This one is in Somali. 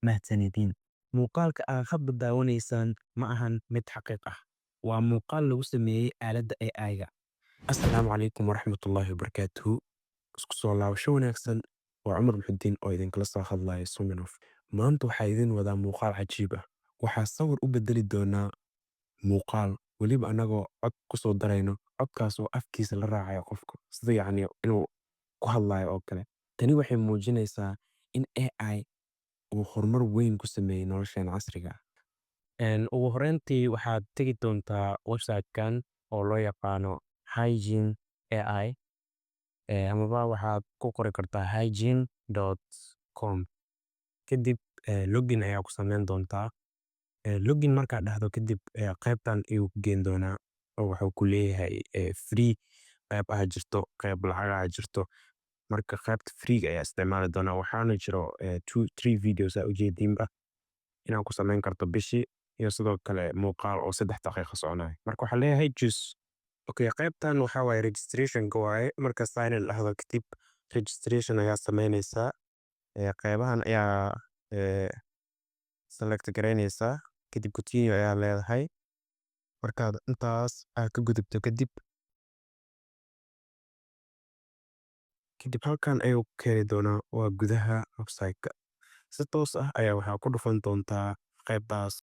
Mahadsanidin. Muuqaalka aad hadda daawanaysaan ma ahan mid xaqiiq ah. Waa muuqaal lagu sameeyey aaladda AI-ga. Assalaamu calaykum waraxmatullaahi wabarakaatuhu. Isku soo laabasho wanaagsan. Waa Cumar Muxudiin oo idinkala soo hadlaya Suminof. Maanta waxaa idin wadaa muuqaal cajiib ah. Waxaa sawir u bedeli doonaa muuqaal, weliba anagoo cod ku soo darayno, codkaas oo afkiisa la raacayo qofka, sida yacni inuu ku hadlayo oo kale. Tani waxay muujinaysaa in AI uu horumar weyn ku sameeyey nolosheena casriga ah. Ugu horreyntii waxaad tegi doontaa website-kan oo loo yaqaano HeyGen AI, amaba waxaad ku qori kartaa heygen.com. Kadib login ayaa ku sameyn doontaa. Login markaad dhahdo kadib, qaybtan ayuu ku geyn doonaa oo wuxuu ku leeyahay free qayb ah jirto, qayb lacag ah jirto. Marka qaybta free ayaa isticmaali doonaa. Waxaana jiro two three videos aa ujeediinba inaad ku sameyn karto bishii, iyo sidoo kale muuqaal oo 3 daqiiqo soconayo. Marka waxaa leeyahay choose. Okay, qaybtan waxaa waaye registration-ka waaye. Marka sign in dhahdo kadib, registration ayaa sameynaysaa. Qaybahan ayaa select gareynaysaa, kadib continue ayaa leedahay. Markaad intaas aad ka gudubto kadib halkan ayuu ku keeni doonaa, waa gudaha website-ka. Si toos ah ayaa waxaa ku dhufan doontaa qaybtaas.